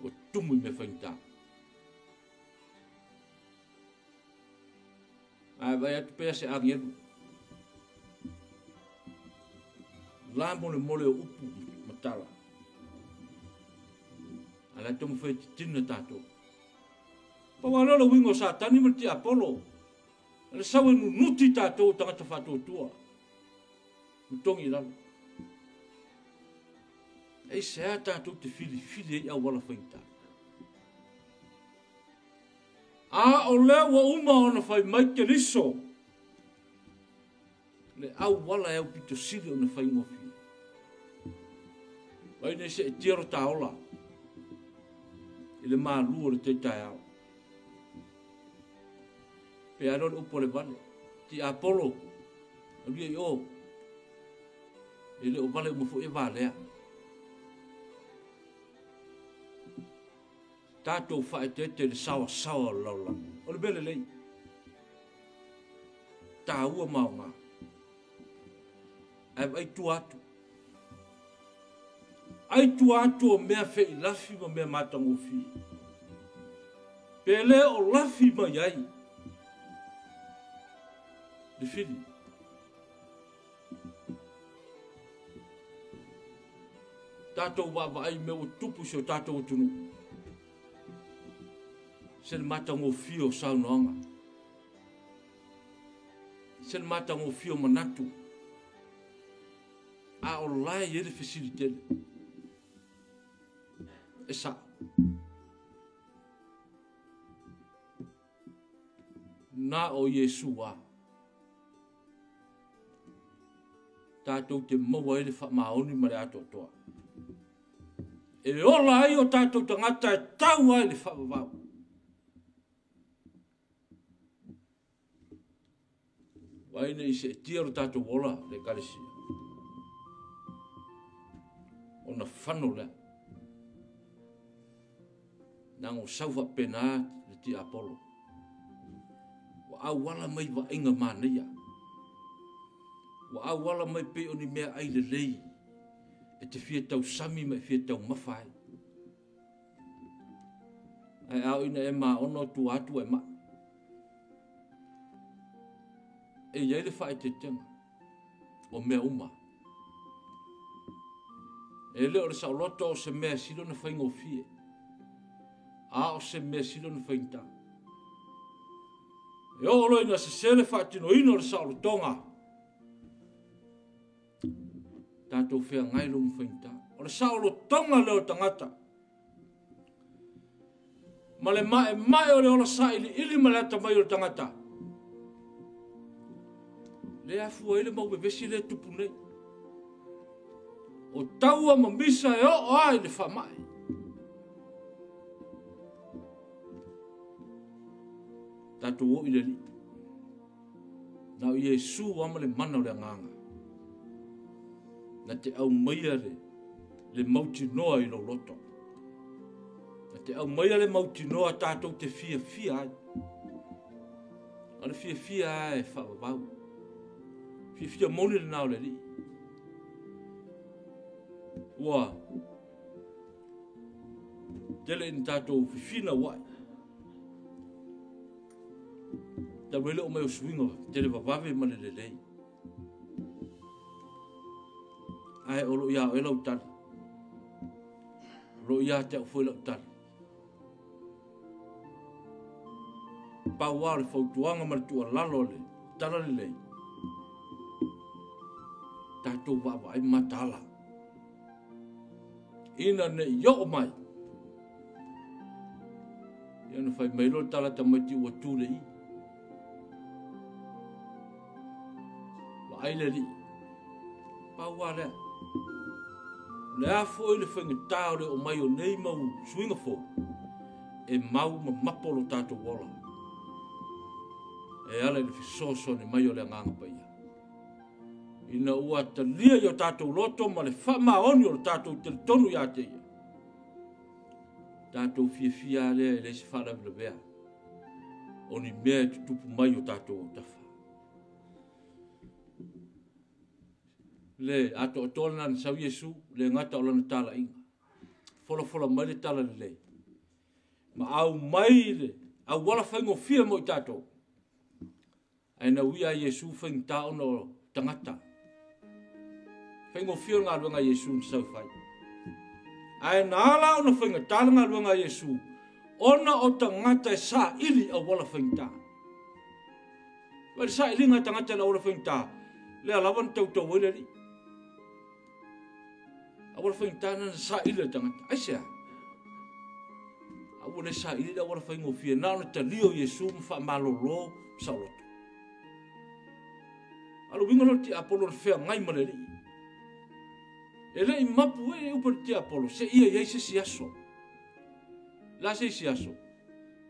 ua tumu i mea whaingata. Ae vai atu pea se agelu. La mole mole o upu matala. A la tomo whai titina tātou. Pawa lola wingo Satani ma le tiapolo. Le sau e nunuti tātou tangata whatuatua. Mutongi lalo. Ei sea tātou te filifili ei au wala whaingata. A o lea ua uma ona whai mai te liso. Le au wala e au pito sili ona whai ngofia. Vai nei se e tiaro tā ola. I le mālu o le teitai au. Pe alo le upo le vale. Ti Apollo. Alu i o. E le o vale umafo e valea. Tātou whaetete le sawa sawa o laula. O le mele lei. Tā ua maunga. Ai vai tua atu. Ai tua atu o mea whei lafi ma mea mātangofi. Pe le o lafi mai ai. Le fili. Tātou waawai mea o tupu se o tātou o tunu. Se le mātangofia o saunoanga. Se le mātangofia o manatu. A o lai e le fesilitele. E sa. Nā o Iesu a. Tātou te maua e le whaamaoni ma le atoatoa. E ola ai o tātou tangata e tau ai le whaavavau. Waina i se tia ro tātou ola le ekalesia. Ona whano lea. Nango saufa pena le ti Apollo. Wa awala mai vainga manaia. Wa awala mai pe o ni mea ai le lei. E te fia tau sami ma e fia tau mawhai. Ai au ina e ma ono tu atu e ma. E iai le whae te tenga. O mea uma. E le o le saoloto o se mea silo na whaingofie. A o se mea silo na whaingata. E o olo ina se sele whaatino ino le saolotonga. Tātou whea ngai lo mwhaingata. O le saolotonga leo tangata. Ma le maemae o le ola sailiili ma le atamai o le tagata. Le afua ai le mau vevesi le tupu nei. O taua ma misa e oo ai le faamai. Tatou oo i le Alii. Na o Iesu ama le mana o le agaga. Na te aumaia le mautinoa i lou loto. Na te aumaia le mautinoa tatou te fiafia ai. O le fiafia ai e faavavau. Fiafia moni lena o le Alii. Ua tele ina tatou fifina uai. Talu ai le oo mai o suiga tele vavave ma le lelei. Ae o loo ia oe lau tali. O loo ia te au foi lau tali. Pau lava o le fautuaga ma le tuualalo o le tala lelei. Tatou vaavaai mataala. Ina ne i oo mai. Ia na fai mai loa le tala tamaiti ua tu le i. Vaai le Alii. Pau lava lea. O le a foi le faigata o le oo mai o nei mau suiga fou, e mau ma mapo lo tatou ola. E ala i le fesoasoani mai o le Agaga Paia. Ina ua talia i o tatou loto ma le faamaoni o le tatou talitonu ia te ia, tatou fiafia lea e leai se faalavelavea o ni mea e tutupu mai o tatou autafa. Le atoatoa lena na sau Iesu, le gata o lana talaiga. Folafola mai le tala lelei. Ma aumai le auala faigofie mo i tatou. Ae na uia a Iesu faigata ona o tagata. Faigofie o le galuega a Iesu na sau fai. Ae na ala ona faigata le galuega a Iesu, ona o tagata e saili auala faigata. Vai le sailiga a tagata i le auala faigata, lea lava na tautau ai le Alii. Auala faigata na saili le tagata. Aisea? A ua le saili le auala faigofie, na ona talio Iesu ma faamalolo saoloto. A lo uiga lea o le tiapolo na feagai ma le Alii. E le i mapu ai e upu le tiapolo, se ia i ai se isi aso. La se isi aso,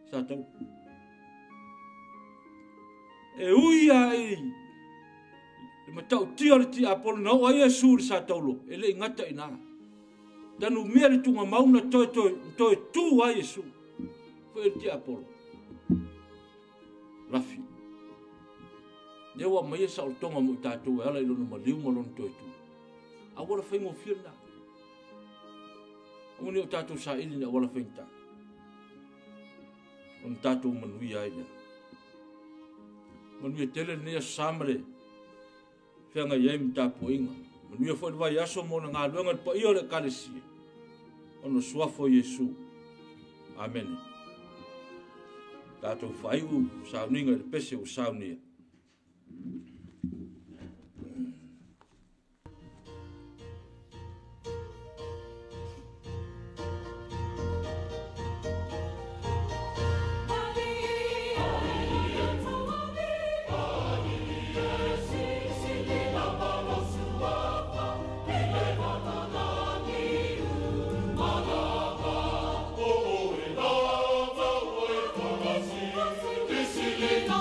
sa tau. E ui a i le matautia o le tiapolo na oo ai Iesu i le sa taulo, e le i gata i nā. Tanumia le tugamau na toe tu ai Iesu. Foi le tiapolo. Lafi. Lea ua mai e saolotoga mo i tatou e ala i lona maliu ma lona toe tu. Auala faigofie lena. Aua ne i o tatou saili ni auala faigata. Ona tatou manuia ai lea. Manuia tele lenei aso sa ma le feagai ai ma tapuaiga. Manuia foi le vaiaso mo ona galuega le paia o le Ekalesia. Ona suafa o Iesu. Amene. Tatou faaiu sauniga i le pese ua saunia. This is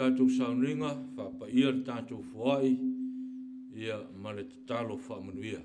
Tatou sauniga, faapaia le tatou foai, ia ma le tatalo faamanuia.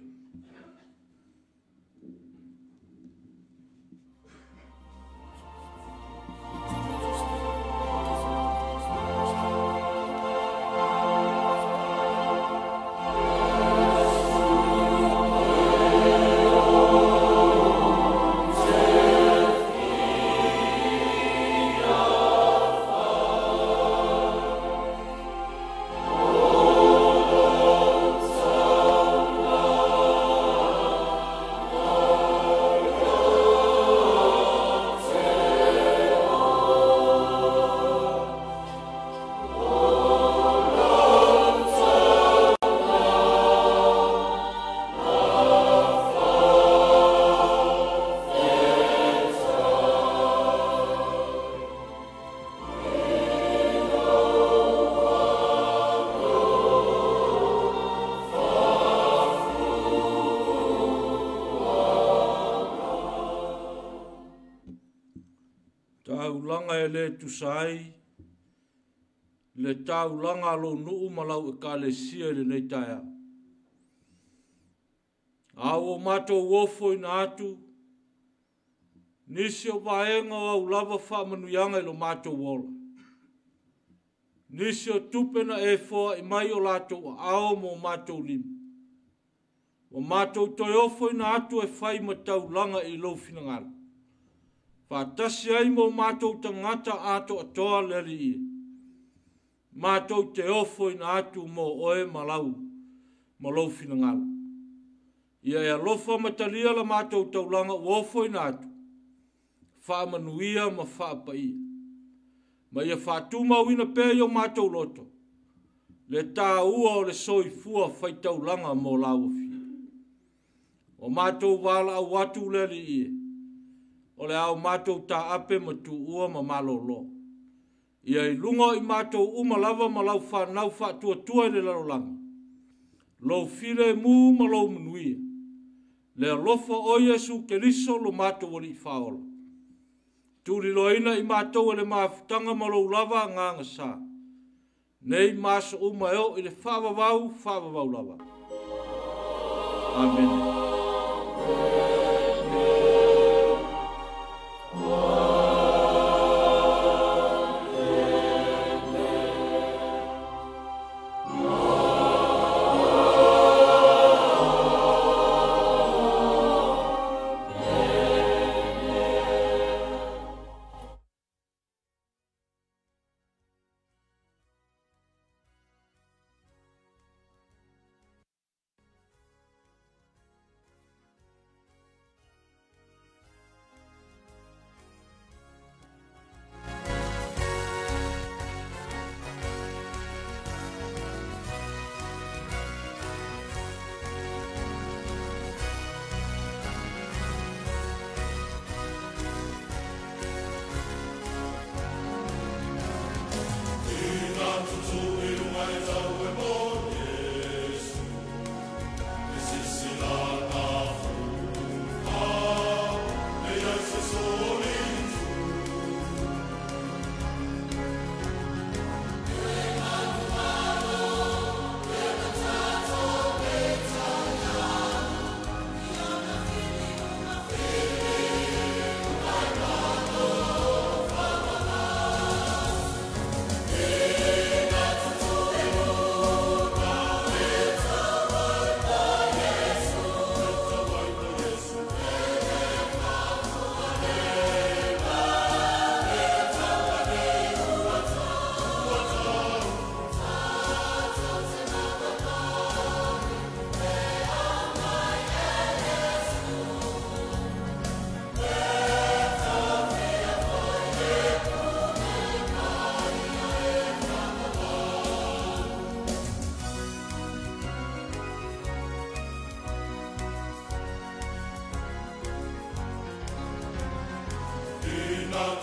Taulaga e le tusa ai le taulaga a lou nuu ma lau ekalesia i lenei taeao. A ua matou ofoina atu nisi o vaega o au lava faamanuiaga i lo matou ola. Nisi o tupe na e foai mai o latou aao mo matou lima. Ua matou toe ofoina atu e fai ma taulaga i lou finagalo. Faatasi ai mo matou tagata atoatoa le Alii. Matou te ofoina atu mo oe ma lau ma lou finagalo. Ia e alofa ma talia la matou taulaga ua ofoina atu. Faamanuia ma faapaia. Ma ia faatumauina pea i o matou loto le tāua o le soifua faitaulaga mo lauafia. O matou valaau atu le Alii, o le ao matou taape ma tuua ma malolo. Ia i luga o i matou uma lava ma lau whanau faatuatua i le lalolagi. Lou file mu ma lou manuia. Le alofa o Iesu Keriso lo matou alii faaola. Tuliloaina i matou e le mafutaga ma lou lava agaga sa. Nei ma aso uma e oo i le faavavau, faavavau lava. Amene.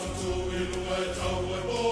Tutu i lunga e tau e.